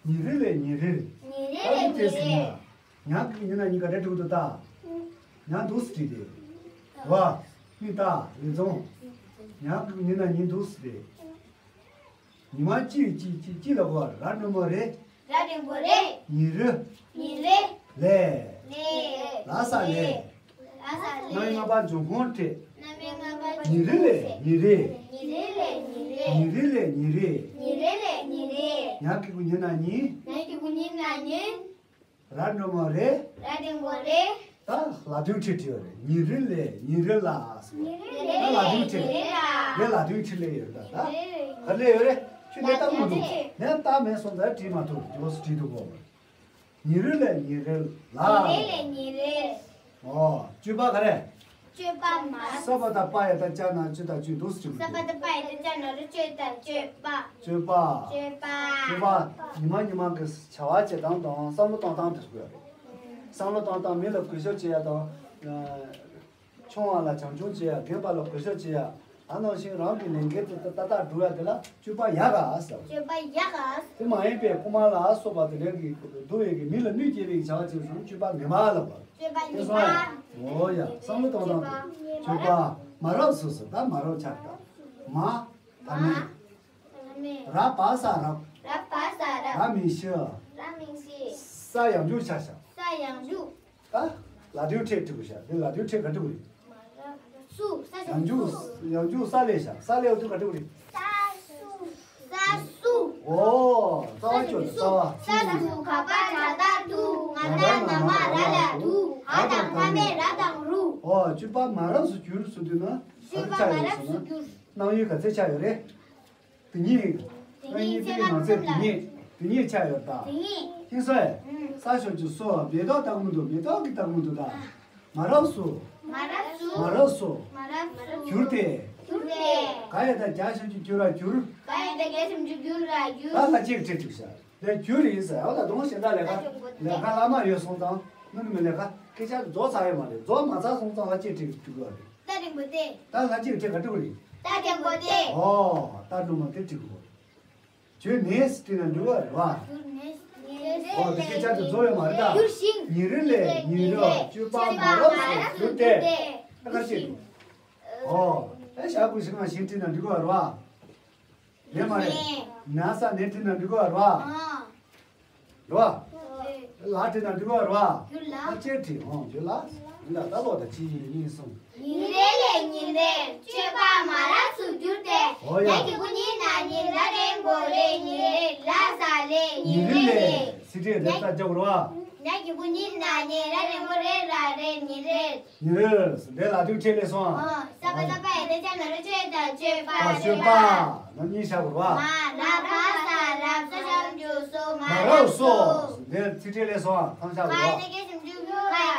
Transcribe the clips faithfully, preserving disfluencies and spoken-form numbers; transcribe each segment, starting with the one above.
ཉིན་རེ་ལས་ཉིན་རེར། ཉིན་རེ་ལས་ཉིན་རེར། ཉག་གི་ཉིན་ན་ཉིན་ག་འདྲ་འགྲིག་འདུག་ད། ཉག་འདུག་སེ་བྲིས་ཏེ། རེད་བ། ནི་ད་ལེགས་སོང་། ཉག་གི་ཉིན་ན་ཉིན་འདུག་སེ་རེད། ཉི་མ་གཅིག་གཅིག་གཅིག་གཅིག་ལ་གོ་བ་ར་སྒྲོལ་མ་རེ། ར་འགྲེང་བུ་རེ། ཉིན་རེ། ཉིན་རེ། ལས། ལས། ལ་ས་ལས། ལ་ས་ལས། རྣམ་དབྱེ་ལྔ་པ་འབྱུང་ཁུངས་བྲིས། རྣམ་དབྱེ་ལྔ་པ་ཉིན་རེ་ལས་ཉིན་རེ། ཉིན་རེ་ལས་ཉིན་རེ། ཉིན་རེ་ལས་ཉིན་རེ། ཉིན་རེ་ལས་ཉིན་རེ། ཉག་གི་གུ་ཉིན་ན་ཉིན། ཉག་གི་གུ་ཉིན་ན་ཉིན། ར་སྒྲོལ་མ་རེ། ར་འགྲེང་བུ་རེ། ད་ལ་དོན་བྲིས་བྲིས་པ་རེད། ཉིན་རེ་ལས་ཉིན་རེ་ལ་ཟེར་བ། ཉིན་རེ་ད་ལ་དོན་བྲིས། ཉིན་རེ་ལ། རེ་ལ་དོན་བྲིས་ལས་ཡོད་ད་ད། ཉིན་རེ་ལས། ག་ལས་ཡོད་རེད། ཁྱོད་ནས་ལྟ་མི་འདུག་ཉིན་རེ་ལས། ནས་ལྟ་མེད་སོང་ཙང་བྲིས་མ་ཐུབ། འཇོག་སུ་བྲིས་འདུག་གོ། ཉིན་རེ་ལས་ཉིན་རེ་ལ། ཉིན་རེ་ལས་ཉིན་རེ། ཨོ། གཅོད་པ་ག་རེ། གཅོད་པ་མ། ས་པ་ད་པ་ཡ་ད་ཅ་ན་གཅོད་ད་གཅོད་འདུག་སེ་བྲིས་པ། ས་པ་ད་པ་ཡ་ད་ཅ་ན་རུ་གཅོད་ད་གཅོད་པ། གཅོད་པ། གཅོད་པ། གཅོད་པ། ཉི་མ་ཉི་མ་གི་བྱ་བ་བྱེད་སྟངས་དང་བསམ་བློ་གཏོང་སྟངས་དེ་ཚོ་ཡོད་རེད། བསམ་བློ་གཏོང་སྟངས། མི་ལ་གུས་ཞབས་བྱེད་ཡ་དང་། ཆུང་བ་ལ་བྱམས་སྐྱོང་བྱེད་ཡ། རྒན་པ་ལ་གུས་ཞབས་བྱེད་ཡ། ཨ་ནང་བཞིན་རང་གི་ལས་འགན་དེ་ཏག་ཏག་སྒྲུབ་ཡ་དེ་ལ་སྤྱོད་པ་ཡག་ག་ཟེར། སྤྱོད་པ་ཡག་ག། དེ་མ་ཡིན་པའི་རྐུ་མ་ལ་སོགས་པ་དེ་འདྲ་གི་སྡུག་བའི་གི་མི་ལ་གནོད་སྐྱེལ་བའི་བྱ་བ་བྱེད་སོང་སྤྱོད་པ་ངན་པ་ལབ་པ། སྤྱོད་པ་ངན་པ། འོ་ཡ། བསམ་བློ་གཏོང་སྟངས་དེ། སྤྱོད་པ་མ་རབས་སུ་ཟེར། ད་མ་རབས་ཆགས་ད། མ། ད་མེད། ད་མེད། ར་བ་ས་རབ། ར་བ་ས་རབ། ར་མིང་གཞི། ར་མིང་གཞི། ས་ཡང་འཇུག་ཆ་བཞག། ས་ཡང་འཇུག་ད་ལ་དོན་ཕྲད་འགྲིག་གོ་ཤག་འདི་ལ་དོན་ཕྲད་ག་འགྲིག་གོ་རེད། སུ། ས་ཡང་འཇུག་སུ། ཡང་འཇུག་ས་ལས་ཤག་ས་ལས་འོ་དོན་ག་འགྲིག་གོ་རེད། ས་སུ། ས་སུ། འོ། རྩ་བ་ཅོ་ལ་རྩ་བ། ས་སུ་ག་པ་ཇ་བཏགས་སུ། ང་ད་ན་མ་ར་ལ་དུ། འ་དང་མཐའ་མེད་ར་དང་རུ། འོ། སྤྱོད་པ་མ་རབས་སུ་གྱུར་ཟེར་དུས་ན། སྤྱོད་པ་མ་རབས་སུ་གྱུར། སྣང་ཡུལ་ག་ཚད་ཆགས་ཡོད་རེད། དེ་ཉིད། དེ་ཉིད་ཚེ་གང་ཚེ་དེ་ཉིད། དེ་ཉིད་ཆ་ཡོད་ད། དེ་ཉིད། ཤིང་སོ་ཡ། ས་ཤོག་གི་སོ། མེ་ཏོག་ལྟ་བུ་མི་འདུག་མེ་ཏོག་གི་ལྟ་བུ་མི་འདུག་ད། མ་རབས་སུ། མ་རབས་སུ། མ་རབས་སུ། མ་རབས་སུ། གྱུར་ཏེ། གྱུར་ཏེ། ག་ཡ་ད་རྒྱ་ཤོག་གི་གྱུར་ར་གྱུར། ག་ཡ་ད་རྒྱ་ཤོག་གི་གྱུར་ར་གྱུར། ད་ལ་གཅིག་བྲིས་བཅུག་ཤག་ལས་གྱུར་ཡིན་ཟེར་ཡ་ད་དུང་ཞེ་དྲག་ལས་ཀ་ལས་ཀ་བླ་མ་ཡོད་སོང་ཙང་ནུ་ནུ་མི་ལས་ཀ་སྐད་ཆ་རྫོགས་ཚར་ཡོད་མ་རེད། རྫོགས་མ་ཚར་སོང་ཙང་ལ་གཅིག་བྲིས་བཅུག་གི་རེད། ད་རིང་པོ་དེ། ད་ལ་གཅིག་བྲིས་ག་འགྲིག་གི་རེད། ད་རིང་པོ་དེ། ཨོ། ད་ནུ་མ་དེ་བྲིས་གི་རེད། གྱུར་ནས་བྲིས་ན་འགྲིག་གི་རེད་བ། གྱུར་ནས། ཨོ། དེ་སྐད་ཆ་དེ་རྫོགས་ཡོད་མ་རེད་ད། གྱུར་ཞིང་། ཉིན་རེ་ལས་ཉིན་རེར་སྤྱོད་པ་མ་རབས་སུ་གྱུར་ཏེ། ད་ག་རེ་བྱེད་འགྲོ། ཨོ། ཨེ་ཞག་དགུ་ཞིག་ནང་བཞིན་བྲིས་ན་འགྲིག་གི་རེད་བ། ཡོད་མ་རེད། ན་ས་ནས་བྲིས་ན་འགྲིག་གི་རེད་བ། རེད་བ། ལ་བྲིས་ན་འགྲིག་གི་རེད་བ། ལ་ཅེ་བྲིས། ཨོ། ཡོད་ལ། ཡིན་ད་ལྟ་ལོག་ད་གཅིག་གཉིས་གསུམ། ཉིན་རེ་ལས་ཉིན་རེར་སྤྱོད་པ་མ་རབས་སུ་གྱུར་ཏེ། ཨོ་ཡ། ཉ་གི་གུ་ཉིན་ན་ཉིན། ར་འགྲེང་བུ་རེ་ཉིན་རེ། ལ་ས་ལས་ཉིན་རེ་ལས། ཚིག་ཕྲད་རེ་ད་རྒྱག་རོགས། ཉ་གི་གུ་ཉིན་ན་ཉིན། ར་འགྲེང་བུ་རེ་ར་རེ་ཉིན་རེར། ཉིན་རེར། འདི་ལ་དོན་ཕྲད་ལས་སོང་། ཨོ། ས་པ་ས་པ་ཡ་ད་ཅ་ན་རོ་གཅོད་ད་གཅོད་པ། ཨ། གཅོད་པ། ནམ་གཉིས་བཞག་དགོས་རེད་བ། མ་ར་བ་ས་རབ། ས་ཞབས་ཀྱུ་སུ། མ་རབས་སུ། འདིར་ཚིག་ཕྲད་ལས་སོང་། ཐང་བཞག་དགོས་རེད་བ། ཁ་ཡ་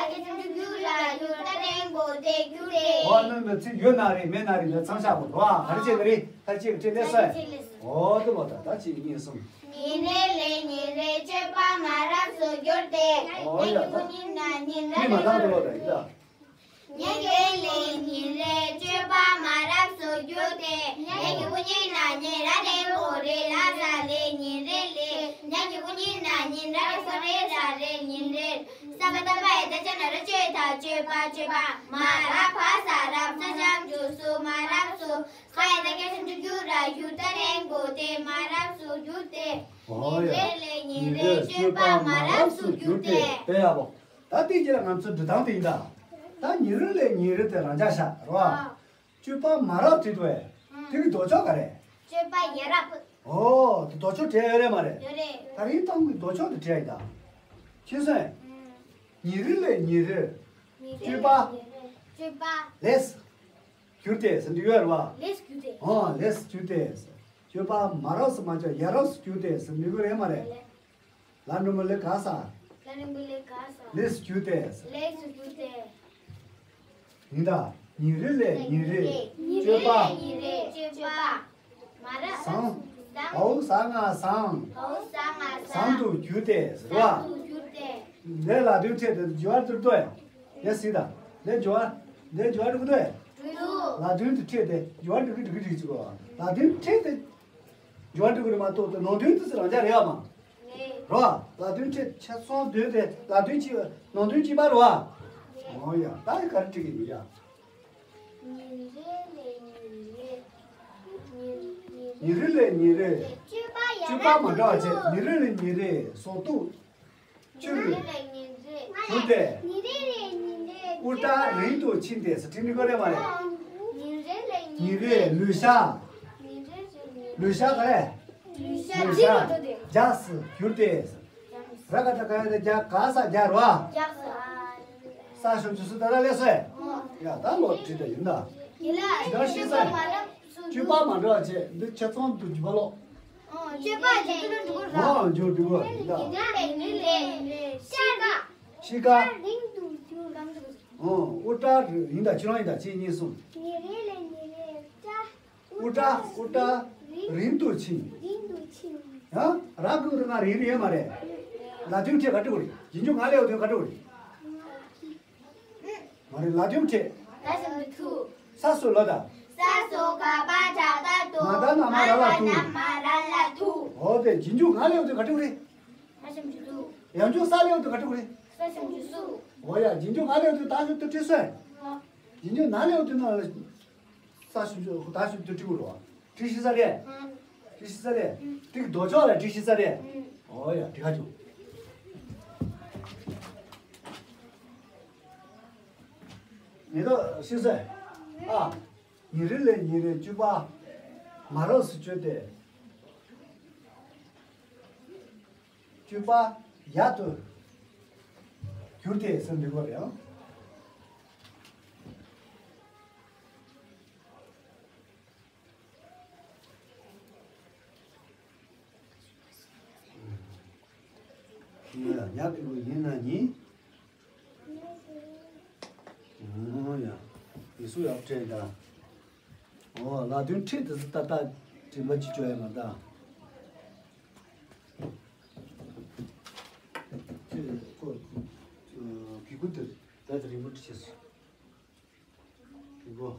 ད་ག་ཞབས་ཀྱུ་གྱུ་ར་གྱུར། ད་འགྲེང་བུ་དེ་གྱུར་ཏེ། འོ། ནུ་མ་ཚིག་ཡོད་ན་རེད་མེད་ན་རེད། འདིར་ཚང་བཞག་དགོས་རེད་བ། ག་རེ་བྱས་ན་རེད། ད་གཅིག་ཕྲད་ལས་སོང་། འོ། དེ་མོ་ད་ད་གཅིག་གཉིས་གསུམ། ཉིན་རེ་ལས་ཉིན་རེར་སྤྱོད་པ་མ་རབས་སུ་གྱུར་ཏེ། ཨོ་ཡ། ཉ་གི་གུ་ཉིན་ན་ཉིན། ར་འགྲེང་བུ་རེ། ཉིན་མ་ཐང་དུ་ལོག་ད་ཡིན་ད། ཉིན་རེ་ལས་ཉིན་རེར་སྤྱོད་པ་མ་རབས་སུ་གྱུར་ཏེ། ཉ་གི་གུ་ཉིན་ན་ཉིན། ར་འགྲེང་བུ་རེ། ལ་ས་ལས་ཉིན་རེ་ལས། ཉ་གི་གུ་ཉིན་ན་ཉིན། ར་འགྲེང་བུ་རེ་ར་རེ་ཉིན་རེར། ས་པ་ད་པ་ཡ་ད་ཅ་ན་རོ་གཅོད་ད་གཅོད་པ། གཅོད་པ། མ་ར་བ་ས་རབ། ས་ཞབས་ཀྱུ་སུ། མ་རབས་སུ། ཁ་ཡ་ད་ག་ཞབས་ཀྱུ་གྱུ་ར་གྱུར། ད་འགྲེང་བུ་དེ་མ་རབས་སུ་གྱུར་ཏེ། ཨོ་ཡ། ཉིན་རེ་ལས་ཉིན་རེར་སྤྱོད་པ་མ་རབས་སུ་གྱུར་ཏེ། དཔེ་ཡག་པོ། ད་དེ་རྗེས་ལ་ང་ཚོ་འབྲི་སྟངས་དེ་ཡིན་ད། ད་ཉིན་རེ་ལས་ཉིན་རེ་དེ་རང་འཇགས་བཞག་རེད་བ། ཨ། སྤྱོད་པ་མ་རབས་བྲིས་འདུག་བས། དེ་གི་ལྡོག་ཕྱོགས་ག་རེ། སྤྱོད་པ་ཡ་རབས། ཨོ། དེ་ལྡོག་ཕྱོགས་བྲིས་ཡོད་རེད་མ་རེད། ཡོད་རེད། ད་རིང་གཏམ་གྱི་ལྡོག་ཕྱོགས་དེ་བྲིས་ཡིན་ད། ཤེས་སོང་ངས། ཨུམ། ཉིན་རེ་ལས་ཉིན་རེར། ཉིན་རེ་སྤྱོད་པ། ལས་ཉིན་རེར། སྤྱོད་པ། ལས། གྱུར་ཏེ་ཟེར་འདི་ཡོད་རེད་བ། ལས་གྱུར་ཏེ། ཨོ། ལས་གྱུར་ཏེ་ཟེར། སྤྱོད་པ་མ་རབས་སུ་མ་གྱུར་ཡ་རབས་སུ་གྱུར་ཏེ་ཟེར་འདི་ཡོད་རེད་མ་རེད། ལ་འགྲེང་བུ་ལས་ག་ས། ལ་འགྲེང་བུ་ལས་ག་ས། ལས་སུ་གྱུར་ཏེ་ཟེར། ལས་སུ་གྱུར་ཏེ། ཡིན་ད། ཉིན་རེ་ལས་ཉིན་རེར། ཉིན་རེ་སྤྱོད་པ། ལས་ཉིན་རེར་སྤྱོད་པ། མ་རབས། བཟང་། བཟང་། བའོ་ཟ་ང་བཟང་། བའོ་ཟ་ང་བཟང་། བཟང་དུ་གྱུར་ཏེ་ཟེར་བ། བཟང་དུ་གྱུར་ཏེ། ལས་ལ་དོན་ཕྲད་དེ་སྦྱོར་བ་དུ་ལྟོས། ལས་སྲིད་ད། ལས་སྦྱོར་བ། ལས་སྦྱོར་བ་འགྲིག་གི་འདུག་འགྲིག་འདུག་ལ་དོན་དུ་ཕྲད་དེ་སྦྱོར་བ་འགྲིག་གི་འགྲིག་གི་འགྲིག་ཅིག་གོ། ལ་དོན་ཕྲད་དེ་སྦྱོར་བ་འགྲིག་གི་རེད་མ་གཏོགས་དེ་ནང་དོན་དུ་ཚུར་རང་འཇགས་རེད་བ་མ། ངས། རོ། ལ་དོན་ཁྲིད་ཆ་ཚང་དོན་དེ་ལ་དོན་གཅིག་ནང་དོན་གཅིག་པ་རོ། འོ་ཡ། ད་ག་རེ་འགྲིག་གི་ཡིན་ཡ། ཉིན་རེ་ལས་ཉིན་རེ། ཉིན་ཉིན་རེ་ལས་ཉིན་རེ། སྤྱོད་པ་ཡ་སྤྱོད་པ་མ་འདྲ་བ་བྱས། ཉིན་རེ་ལས་ཉིན་རེ་ཟོག་ཏུ། ཆུ་རུ། ཉིན་རེ་ལས་ཉིན་རེ། གྱུར་ཏེ། ཉིན་རེ་ལས་ཉིན་རེ། དབུ་སྐྲ་རིང་དུ་ཕྱིན་ཏེ་ཟེར་ཁྲིད་ནི་གོ་རེ་མ་རེད། ཉིན་རེ་ལས་ཉིན་ཉིན་རེ། རེ་ལུས་ཤ། ཉིན་རེ་ལས་ཉིན་རེ། ལུས་ཤ་ག་རེ། ལུས་ཤ་ལུས་ཤ་རྒྱགས་སུ་གྱུར་ཏེ་ཟེར། ར་ག་ད་ག་ཡ་ད་རྒྱ་ག་ས་རྒྱ་རོ། རྒྱགས་སུ། ས་ཞབས་ཀྱུ་སུ་ད་ད་ལས་སོ། ཡ་ད་ལོ་བྲིས་ད་ཡིན་ད། ཡིན་ལ། ཇི་ལྟར་ཤེས་ས། སྤྱོད་པ་མ་འདྲ་བ་བྱས། འདི་ཆ་ཚང་དུ་འཇུག་པ་ལོ། ཨོ། སྤྱོད་པ་ཇི་ལྟར་འགྲོ་གི་ར། ཨོ། འཇུག་འགྲོ་གི་ར། ཉིན་རེ་ལས་ཉིན་རེ། ཤ་ག་ཤི་ཀ་ཤི་ཀ་རིང་དུ་གྱུར། ཨོ། དབུ་སྐྲ་རིང་དང་ཕྱི་རང་ཡིན་དང་ཕྱི་གཉིས་གསུམ། ཉིན་རེ་ལས་ཉིན་རེ་སྐྲ། དབུ་སྐྲ་དབུ་སྐྲ་རིང་དུ་ཕྱིན། རིང་དུ་ཕྱིན། ཡང་ར་ཀུན་ཏུ་ང་རིང་རིང་ཡོད་མ་རེད། ལ་དོན་ཁྲིད་ག་འགྲིག་གི་རེད། རྗེས་འཇུག་ང་ལས་འོ་དོན་ག་འགྲིག་གི་རེད། མ་རེད། ལ་དོན་ཁྲིད། ད་ཞིམ་པོ་ཐུག་ས་སུ་ལོ་ད། ས་སོ་ག་པ་ཏྲ་ད་དོ། མ་ད་ན་མ་ར་ལ་ཐུག་མ་ད་ན་མ་ར་ལ་ཐུག་འོ་དེ་རྗེས་འཇུག་ང་ལས་འོ་དོན་ག་འགྲིག་གི་རེད། ད་ཞིམ་པོ་ཐུག་ཡང་འཇུག་ས་ལས་འོ་དོན་ག་འགྲིག་གི་རེད། ས་ཞིམ་པོ་སུ། འོ་ཡ། རྗེས་འཇུག་ང་ལས་འོ་དོན་ད་ཞིམ་དུ་ཁྲིད་སོང་། རྗེས་འཇུག་ན་ལས་འོ་དོན་ན་ལ། ས་ཞིབ་ཞིབ་ད་ཞིབ་ཏུ་བྲི་དགོས་རེད་བ། བྲི་ཤེས་ས་རེད། བྲི་ཤེས་ས་རེད། ཏིག་རྡོ་ཅོག་ལ་བྲི་ཤེས་ས་རེད། ཨོ་ཡ། བྲི་ཁ་ཅུ། ཉེ་དོ་ཤེས་ས། ཨ། ཉིན་རེ་ལས་ཉིན་རེ་སྤྱོད་པ་མ་རབས་སུ་བཅོས་ཏེ། སྤྱོད་པ་ཡག་ཏུ་གྱུར་ཏེ་ཟེར་འདི་གོ་རེད་ཨང་། ཉག་གི་གུ་ཡིན་ན་ཉིན། ཨོ་ཡ། ཡིག་གཟུགས་ཡག་པོ་བྲིས་ད། ཨོ་ལ་དོན་ཁྲིད་དེ་ཚོ་ཏག་ཏག་བྲིས་མ་བྱེད་ཆོག་ཡ་མ་ད། ཁྱོད་ཁོ་གི་གུ་དེ་ད་དེ་རིང་པོ་བྲིས་ཤེས་སོང་། གི་གུ།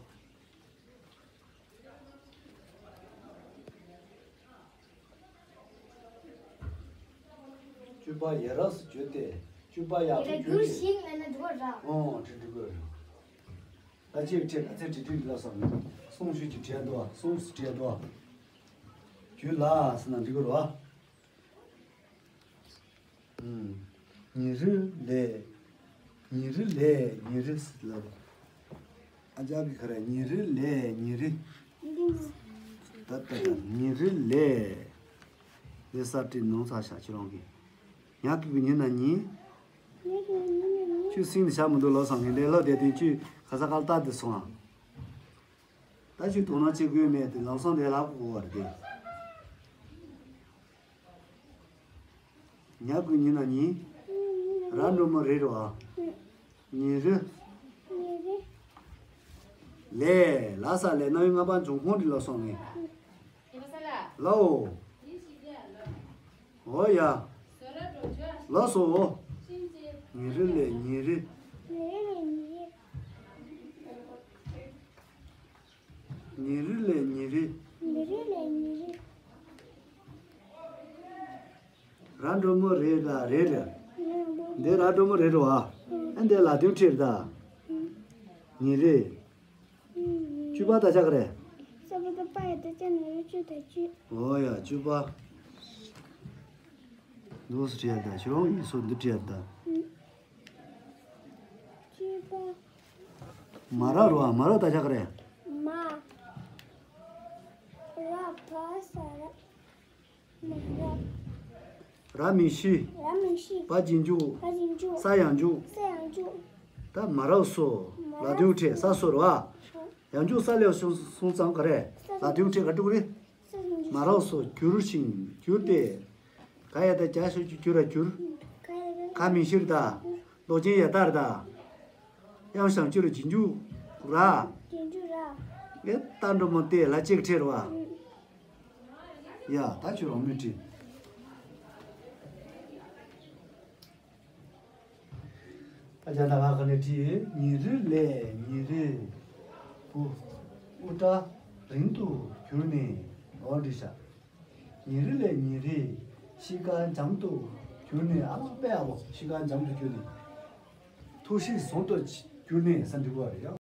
སྤྱོད་པ་ཡ་རབས་སུ་བཅོས་ཏེ། སྤྱོད་པ་ཡག་ཏུ་གྱུར་ཏེ། ཨོ་བྲིས་འགྲིག་གི་རེད། ད་ཅིག་བྲིས་ད་ཚེ་བྲིས་བྲིས་ལ་སོང་། གསུང་ཞུས་ཀྱི་བྲིས་འདུག་གསུང་སུ་བྲིས་འདུག་རྒྱུད་ལ་ཟེར་ན་འགྲིག་གི་རེད་བ། ཉིན་རེ་ལས། ཉིན་རེ་ལས་ཉིན་རེ་ཟེར་ལ། ཨ་ཅག་གི་ཁ་ར་ཉིན་རེ་ལས་ཉིན་རེ། ད་ད་ད་ཉིན་རེ་ལས། ལས་ས་བྲིས་ནང་ཚ་ཤ་ཁྱེད་རང་གི། ཉག་གི་གུ་ཉིན་ན་ཉིན། ཁྱོད་སེམས་ནི་བྱ་མི་འདུག་ལོ་སང་ངས་ལས་ལོ་དེ་དུས་ཁྱོད་ཁ་ས་ཁ་ལྟ་དུ་སོང་ཨ། ད་ཁྱོད་དོ་སྣང་བྱེད་དགོས་མེད་དེ་ལམ་སང་དེ་ལབ་དགོས་པ་རེད་དེ། ཉག་གི་གུ་ཉིན་ན་ཉིན། ར་འགྲོ་མོ་རེ་རེ་བ། ཉིན་རེ། ལས་ལ་ས་ལས་རྣམ་དབྱེ་ལྔ་པ་འབྱུང་ཁུངས་འདི་ལ་སོང་ངས། ལའོ། འོ་ཡ། ལ་སོ། ཉིན་རེ་ལས་ཉིན་རེ། ཉིན་རེ་ལས་ཉིན་རེ། ཉིན་རེ་ལས་ཉིན་རེ། ཉིན་རེ་ལས་ཉིན་རེ། ར་འགྲོ་མོ་རེ་ར་རེ་རེ། འདི་ར་འགྲོ་མོ་རེ་རེ་བ། ཨ་འདི་ལ་དོན་ཁྲིད་ད། ཉིན་རེ། བཅུ་པ་ད་ཆ་ག་རེ། ས་བུ་ད་པ་ཡ་ད་ཆ་ན་རེ་བཅུ་ད་བཅུ། འོ་ཡ་བཅུ་པ། འདུག་སུ་བྲིས་ཡ་ད་ཁྱོད་རང་ཡིན་སུ་འདི་བྲིས་ཡ་ད། བཅུ་པ། མ་ར་རུ་ཨ་མ་ར་ད་ཆ་ག་རེ། མ། ར་བ་ས་ར། མ་ར། ར་མི་ཤི། ར་མི་ཤི། བ་རྗེས་འཇུག་བ་རྗེས་འཇུག་ས་ཡང་འཇུག་ས་ཡང་འཇུག་ད་མ་ར་སོ། མ་ར་ལ་དུང་ཁྲེ་ས་སོ་ར། ཡང་འཇུག་ས་ལེའུ་སོང་སོང་ཙང་ག་རེ། ལ་དུང་ཁྲེ་ག་འགྲུག་རེ། མ་ར་སོ་གྱུར་ཞིང་གྱུར་ཏེ། ག་ཡ་ད་གྱ་ཤོད་ཀྱི་གྱུར་ར་གྱུར། ག་མི་ཤིར་ད། ལོ་ཆེན་ཡ་ད་ར་ད། ཡང་ཞང་གྱུར་ར་གྱི་འཇུག་ར། གྱི་འཇུག་ར། ངས་ད་འགྲོ་མོ་དེ་ལ་ཅིག་ཁྲེར་བ། ཡ་ད་ཁྱོད་རང་མི་བྲིས། ད་ཇ་ད་བ་ག་ནས་བྲིས་ཉིན་རེ་ལས་ཉིན་རེ། བུ། དབུ་སྐྲ་རིང་དུ་གྱུར་ནས་འོ་འདྲི་ཤག་ཉིན་རེ་ལས་ཉིན་རེ་གཤིས་ཀ་འཇམ་དུ་ གྱུར་ནས་ཨ་ལ་པས་ཨ་བོ་ཤི་ཁ་འཇམ་དུ་གྱུར་ནས། ཐུགས་ཤིག་ཟུང་དུ་གྱུར་ནས་ས་འདི་བ་རེད་ཡ།